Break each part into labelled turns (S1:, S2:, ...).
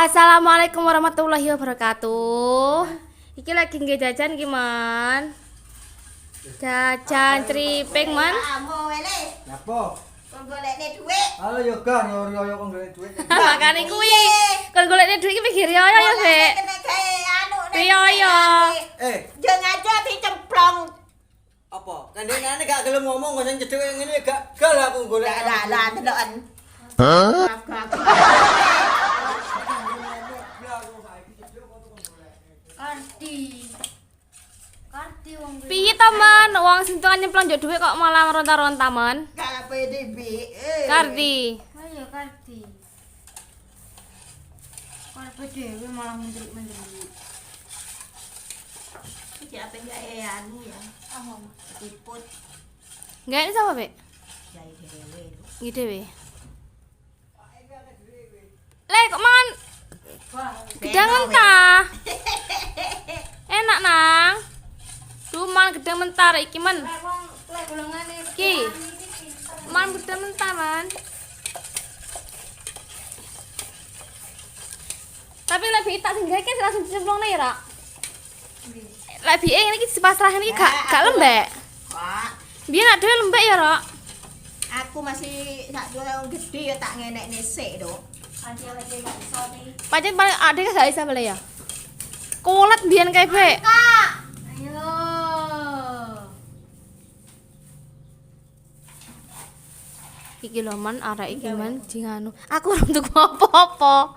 S1: Assalamualaikum warahmatullahi wabarakatuh. Iki lagi nggih jajan ki, Man. Jajan triping, Man.
S2: Kamu wele,
S3: Nyapa?
S2: kon golekne dhuwit.
S3: Halo yoga, yo yo yo kon golek duit.
S1: Makane kuwi. Kon golekne dhuwit iki pikir yo yo, Bek.
S2: Kena gawe anu nek.
S1: Riyo.
S3: Eh,
S2: Jangan aja dicemplong.
S3: apa? Kandhane gak gelem ngomong kok sing cedhek ngene gak gal aku golek.
S2: Lah lah lah deloken.
S4: Kardi. Kardi wong kuwi.
S1: Piye to, Man? Wong sing tukang nyemplung njuk dhuwit kok malah ronta-ronta, Man.
S2: Gak PDB.
S1: Kardi.
S4: Ayo Kardi. Karepe dhewe malah menteri-menteri.
S2: Iki ape gawe anu ya. Tiput
S1: Enggak ini sapa, Bek?
S2: gawe dhewe.
S1: Nggih dhewe. Le kok mangan gedang mentah. Enak nang. Duh, man gedang mentah rek iki, Man.
S4: Lek wong lek golongane
S1: Ki. Man gedang mentah, Man. Tapi lebih tak sing gawe kan langsung dicemplungne ya, Rak. Lebih ngene iki dipasrahne iki gak lembek.
S2: Kok
S1: Biyen nak dhewe lembek ya, Rok.
S2: aku masih sak durung gede ya tak ngenekne sik, Dok.
S4: Kanthi awake dhewe gak iso iki.
S1: Pancen paling adek gak isa beli ya. Kulet biyen kae, Bek.
S4: Ayo.
S1: Iki lho man arek iki man jing anu. Aku ora tuku apa-apa.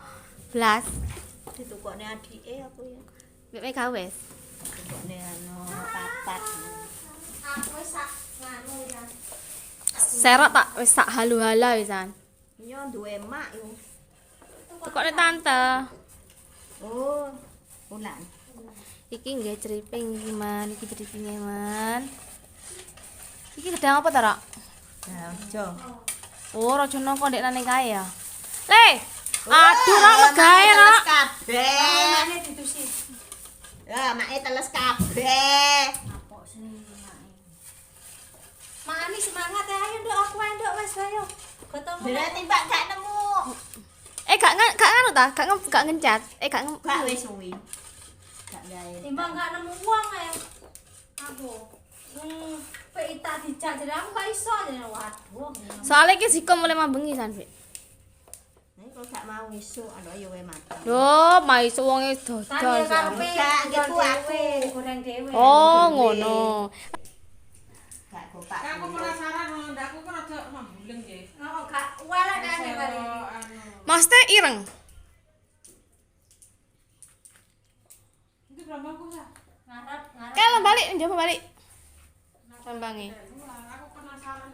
S1: Blas.
S2: Ditukokne adike aku ya.
S1: Mek mek gak wis.
S2: Ditukokne anu papat.
S4: Aku wis sak nganu ya.
S1: Serok tak wis sak halu-hala wisan.
S2: Yo duwe mak yo.
S1: Tukokne tante.
S2: Oh, ulan.
S1: Iki nggih ceriping iki man, iki ceripinge man. Iki gedang apa ta, Rok?
S2: Nah, ojo.
S1: Oh, raja nangka ndek nane kae ya. Le. Aduh, Rok megae, Rok.
S2: Teles kabeh.
S4: Mane ditusi.
S2: Ya, make teles kabeh.
S4: Apok seneng mae. Mani semangat ya, ayo nduk aku ae nduk wis ayo. Ketemu.
S2: Berarti Mbak gak nemu.
S1: Eh, gak nganu ta? Gak ngencat. Eh, gak nge-
S2: Gak wis suwi. Gak gawe.
S4: Timbang gak nemu uang ya. Aku. PI tak dijak jadi aku gak iso jadi waduh.
S1: Soalnya iki siko mulai mambengi san, Bek.
S2: Nek kok gak mau isuk, aduh ya wae mati.
S1: Loh, maiso wonge dodol.
S4: Kan ya
S1: sih.
S4: karepe
S2: Gak, gitu aku.
S4: goreng dhewe.
S1: Oh, ngono.
S2: Gak gopak.
S5: Aku penasaran ngono, ndak aku kan rada mambuleng nggih.
S4: Oh, gak welek kene bali.
S5: Anu.
S1: Maksudnya ireng.
S5: Itu berapa aku sah?
S4: Ngarep ngarep.
S1: Kayak balik, njaba balik. Sambangi.
S5: Aku penasaran.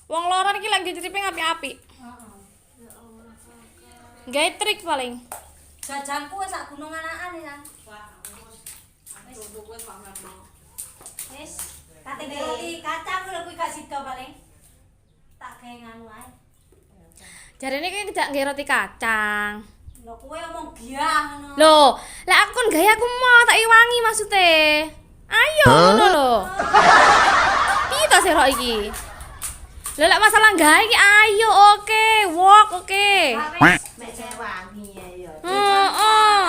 S1: Wong loro iki lagi ceriping api-api. Gawe trik paling.
S4: Jajanku wis sak gunung anakan ya.
S5: Wis pamerno.
S4: Wis, kate roti kacang lho kuwi gak sida paling. Tak gawe nganu ae.
S1: Jarene iki gak nggawe roti kacang.
S4: Lho kowe omong giah ngono.
S1: Loh, lek aku kon gawe aku mau tak iwangi maksude. Ayo ngono lho. Piye to serok iki? Lho lek masalah gawe iki ayo oke, work oke.
S4: Gak wis.
S2: Mek wangi ya ya.
S1: Heeh.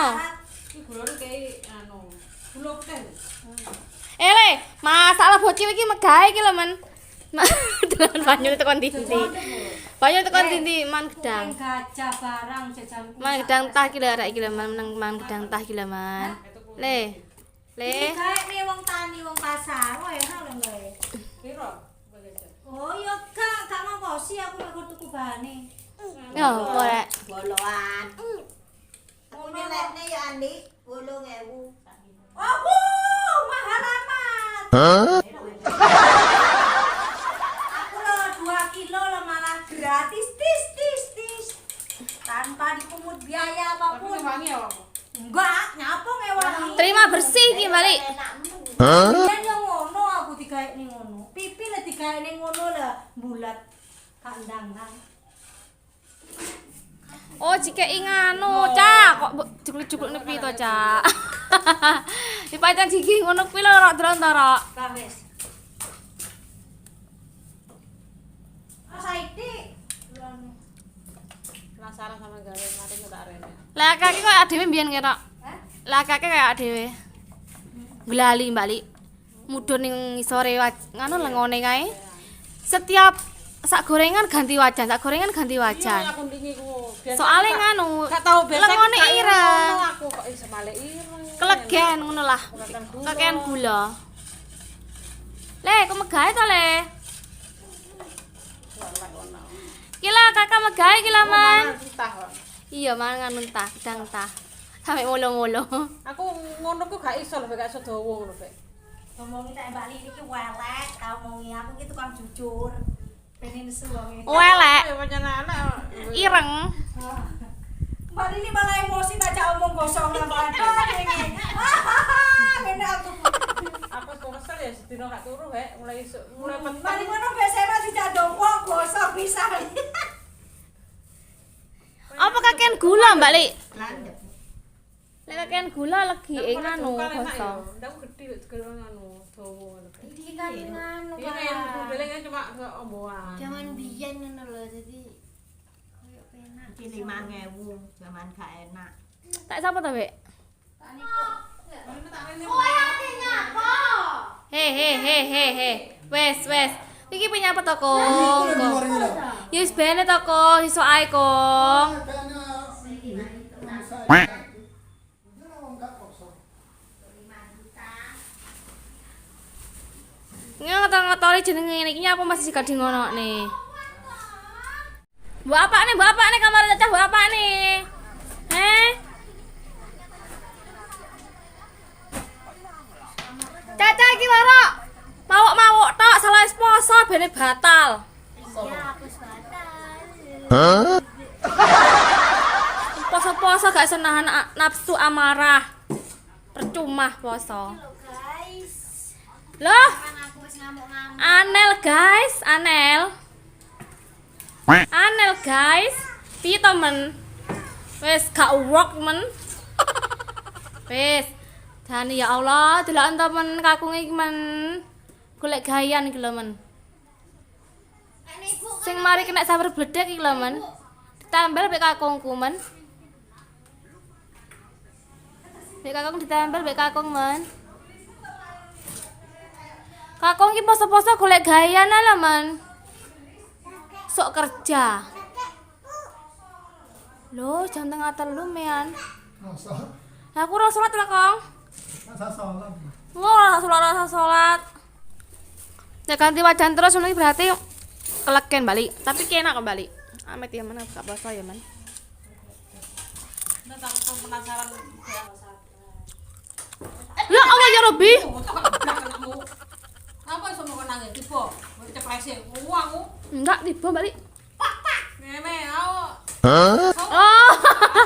S5: Iki gulone kayak anu, gula putih.
S1: Eh le, masalah bocil iki megawe iki lho, Men. Dolan banyu tekan ndi. Banyu tekan ndi man gedang.
S4: Gajah barang jajanku.
S1: Man gedang tah iki lho arek iki lho man meneng man gedang tah iki lho man. Le. Le.
S4: Gawe wong tani wong pasar, wah enak lho gawe.
S5: Piro?
S4: Oh ya gak ngongkosi aku nek tuku bahane.
S1: Yo, apa rek?
S2: Boloan. Aku nyelekne ya Andi, 8.000.
S4: Oh, bu, mahal amat. Aku lo 2 kilo lo malah gratis tis tis tis. Tanpa dipungut biaya
S5: Tapi
S4: apapun.
S5: wangi ya aku.
S4: Enggak, nyapa ngewangi.
S1: Terima bersih iki balik.
S4: Biyen yo ngono aku digaekne ngono. Pipi le digaekne ngono lah bulat kandang-kandang.
S1: Oh, jikeki nganu, Cak. Kok mbok jukluk-juklukne piye to, Cak? Dipancen gigi ngono kuwi lho rok delon to, Rok.
S4: Lah wis. Oh, saiki.
S5: Penasaran sama gawe mari tak rene.
S1: Lah kaki koyo dhewe mbiyen ketok. Lah kaki kaya dhewe. Glali Mbak Li. Mudhun ning ngisore nganu lengone kae. Setiap sak gorengan ganti wajan, sak gorengan ganti wajan.
S5: Iya, aku ndingi ku. Biasa
S1: Soale nganu,
S5: gak tau biasa
S1: lengone
S5: gak
S1: ireng.
S5: ngono aku kok iso male ireng.
S1: Kelegen ngono lah.
S5: Kakean gula.
S1: Kakean gula. Le, kok megawe to, Le? Kila kakak megawe kila, Man.
S5: Entah kok.
S1: Iya, mangan mentah, gedang entah. Sampai molo-molo.
S5: Aku ngono ku gak iso lho, gak iso dawa ngono, Bek.
S4: Ngomongi tak Mbak Lili iki welek, tau omongi aku iki tukang jujur. Pengen nesu wonge.
S1: Welek,
S5: Ya pancen anak.
S1: ireng.
S4: Mbak Lili malah emosi tak jak omong gosong nang badan ngene. Ngene aku.
S5: Aku kok kesel ya sedina gak turu, Bek. Mulai isuk, mulai
S4: Mari
S5: peteng.
S4: ngono biasanya mah dijak wong gosong pisan.
S1: Apa kakean gula, Mbak Li?
S2: Landep.
S1: Lek kakean gula legi ing anu gosong.
S5: Ndak aku gedhi kok digerong anu dawa ngono. Bek.
S6: Iki kan nganu
S5: Iya, kan modele kan cuma omboan.
S6: Zaman biyen ngono lho, jadi koyo penak.
S2: Iki 5.000 zaman gak enak.
S1: Tak sapa to, Bek?
S6: Kowe ate nyapa?
S1: He he he he he. Wes wes. Iki punya apa to, Kong? Ya wis bene to, Kong. Sesuk ae, Kong. Ngotor-ngotori jenenge ngene iki apa masih gak di ngonokne. Mbok apakne, mbok apakne kamar cacah mbok apakne? Heh? Caca iki warok. Mawok-mawok tok salah wis poso bene batal.
S6: Iya, aku wis batal.
S1: Poso-poso gak iso nahan nafsu amarah. Percuma poso.
S6: Lho guys,
S1: Loh,
S6: kan aku wis ngamuk-ngamuk.
S1: anel guys, anel. Anel guys. Piye to men? Wis gak work men. Wis. Dani ya Allah, deloken to men kakunge iki men. Golek gayan iki lho men. Sing mari kena sawer bledek iki lho men. Ditambel mek kakungku men. Mek kakung ditambel mek kakung men. Kakung iki poso-poso golek gayan lho men. Sok kerja. Loh, jam 2:30 mean.
S7: Masa?
S1: Lah aku ora salat lah, Kong.
S7: Masa sholat?
S1: Wah, ora salat, ora salat. Ya ganti wajan terus ngono iki berarti keleken balik. Tapi ki enak kok balik. Amit ya men, gak poso ya men.
S5: Ndak aku penasaran.
S1: Ya Allah ya Rabbi.
S5: Apa iso mau nangis tiba? Mau ceplese uangmu.
S1: Enggak tiba balik.
S5: Meme, aku.
S1: Oh.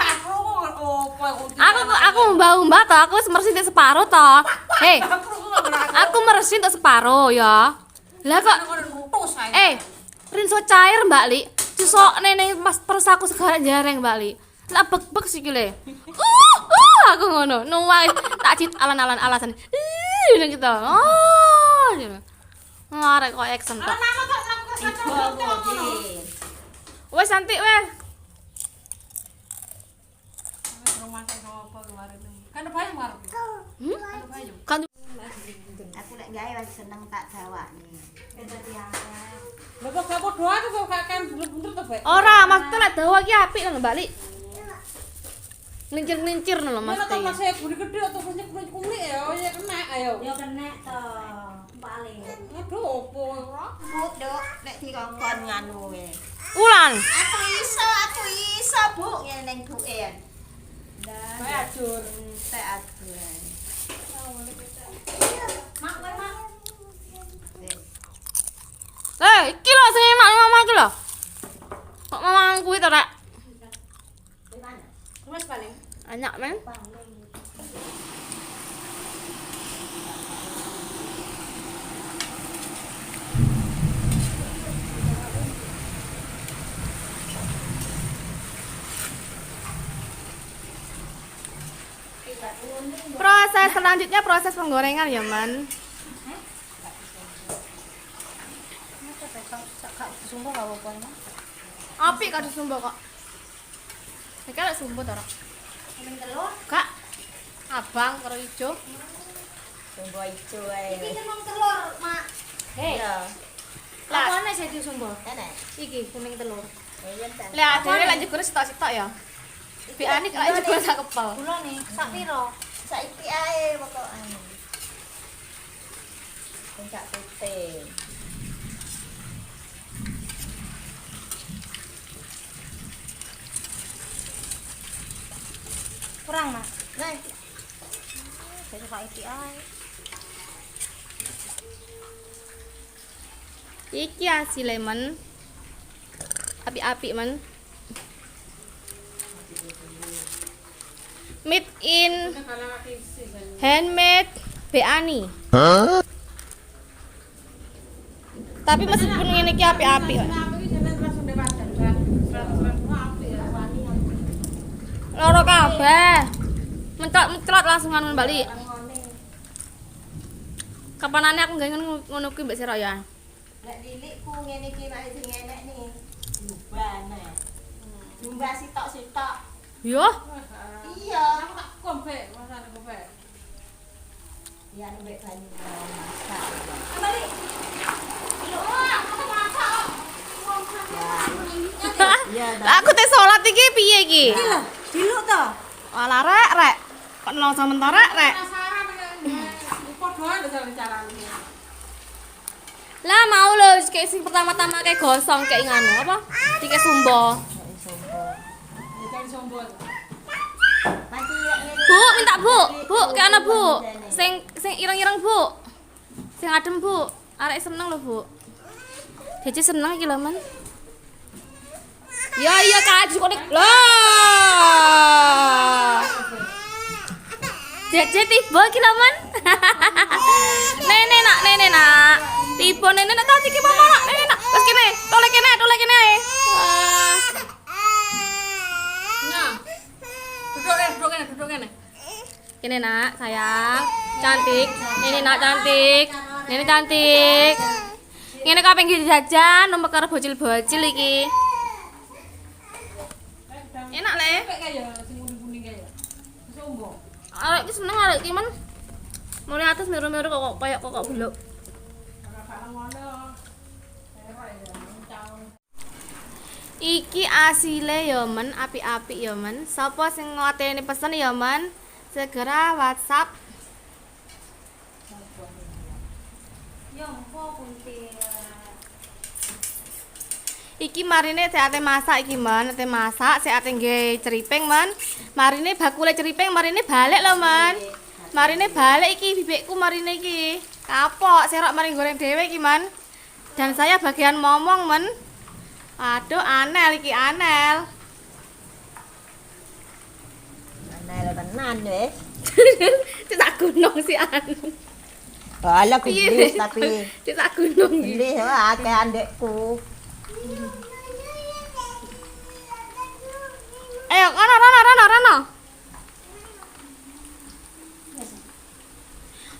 S5: Aku opo
S1: Aku umbah-umbah toh, aku wis meresin untuk separuh toh. Hei, aku meresin untuk separuh ya. Lah kok rinso cair Mbak Li. Cusok neneng pas perus aku segala jareng Mbak Li. Lah bek-bek sikile. Aku ngono. Nuwai tak cit alan-alan alasan. Ih, ngono gitu. Oh, gitu. Ngarek kok action tok. Wes cantik wes.
S5: Kan bayam arep.
S1: Hmm? Kan
S2: Aku lek gawe wis seneng tak dawakne.
S5: Lho kok gak padha aku kok gak kan bener-bener to, Bek.
S1: ora maksudnya lek dawa iki apik lho Mbak Li. Ngelincir-ngelincir lho
S5: Lah
S1: maksudnya.
S5: masih gede gede atau masih kulit ya, ya kena ayo.
S4: Ya kena to, paling.
S5: Aduh opo ora?
S2: Bu, Dok, nek dikongkon nganu we.
S1: Ulan.
S2: Aku iso, Bu, ngene ning buke.
S5: Kayak ajur.
S2: Entek aduan.
S4: Mak, kowe mak.
S1: Eh, iki lho sing enak mama iki lho. Kok mama kuwi to, Rek?
S4: Wes paling.
S1: Enak, men. Proses selanjutnya proses penggorengan ya, Man. Apik kok disumbo kok. Iki lek sumbo to, Rok.
S4: Kuning telur.
S1: Kak. Abang karo ijo.
S2: Sumbo ijo ae.
S4: Iki kuning telur, Mak.
S1: Hei.
S2: Iya.
S1: Lah, apa ana sing sumbo?
S2: Enek.
S1: Iki kuning telur.
S2: Iya ta.
S1: Lah, dhewe lek njegure sitok-sitok ya. Biane lek njegure sak kepel.
S4: Gula nih, sak piro?
S2: Saiki ae pokokane. Sing sak putih.
S4: Kurang, Mak.
S2: Nah,
S4: Saya sak iki ae.
S1: Iki hasil men. Api-api men. Made in handmade Beani. Tapi meskipun ngene iki api-api kok. Loro kabeh. Menclot-menclot langsung anu balik. Kapanane aku gawe ngono kuwi mbek Sira ya.
S2: Nek lilikku ngene iki nek sing enek nih. Jubane. Jumba sitok-sitok.
S1: Yo,
S2: Iya.
S5: Aku tak kompek, masane kompek.
S2: Ya mbek banyu masak.
S4: Balik.
S2: Iya,
S1: Lah aku teh salat iki piye iki?
S4: Iki lho, diluk to.
S1: Alah rek rek. Kok nelongso mentor rek rek.
S5: Penasaran nek padha ae lho carane.
S1: Lah mau lho kayak sing pertama-tama kayak gosong kayak nganu apa? Dike sumbo.
S5: Ya cari sombong.
S1: Bu, minta Bu. Bu, kayak ana Bu. Sing sing ireng-ireng Bu. Sing adem Bu. Arek seneng lho Bu. Dece seneng iki lho men. Ya iya Kak, kok nek. Lah. Dece tiba iki lho men. Nenek nak, nenek nak. Tiba nenek nak tadi iki mama nak, nenek nak. Wes kene, tolek kene, tolek kene. Ah.
S5: Nah. Duduk kene, duduk kene, duduk kene.
S1: Ini nak, sayang. Cantik. Ini nak cantik. Ini cantik. Ini kabeh nggih jajan numpak karo bocil-bocil iki. Enak le.
S5: Kompek kae ya sing kuning-kuning kae ya. Sombong.
S1: Arek iki seneng arek iki men. Mulai atas miru-miru kok kayak kok beluk. Iki asile ya men, apik-apik ya men. Sapa sing ngateni pesen ya men, segera WhatsApp.
S4: Yo engko kuntil.
S1: Iki marine sik ate masak iki men, ate masak, sik ate nggae ceriping men. Marine bakule ceriping, marine balik lho men. Marine balik iki bibikku marine iki. Kapok serok mari goreng dhewe iki men. Dan saya bagian momong men. Aduh anel iki anel.
S2: Anel tenan wis.
S1: Cek gunung si anu.
S2: Alah gelis tapi
S1: Cek gunung iki.
S2: gelis akeh andekku.
S1: Ayo, rono rono rono rono.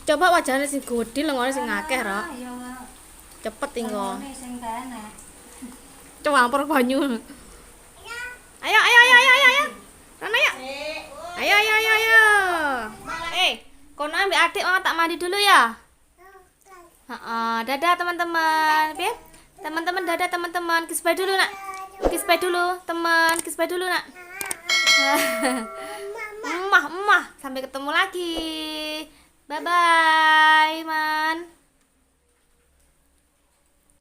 S1: Coba wajahnya sing godhi lengone sing akeh, Rok.
S4: Ya
S1: Cepet engko.
S4: ngene sing enak.
S1: Campur banyu. Ayo ayo ayo ayo ayo ayo. Rono ya. Ayo ayo ayo ayo. Kono ambek adik mama tak mandi dulu ya. Heeh, dadah teman-teman. Piye? Teman-teman dadah teman-teman. Kiss bye dulu, Nak. Kiss bye dulu, teman. Kiss bye dulu, Nak. Emah, emah. Sampai ketemu lagi. Bye bye, Ma.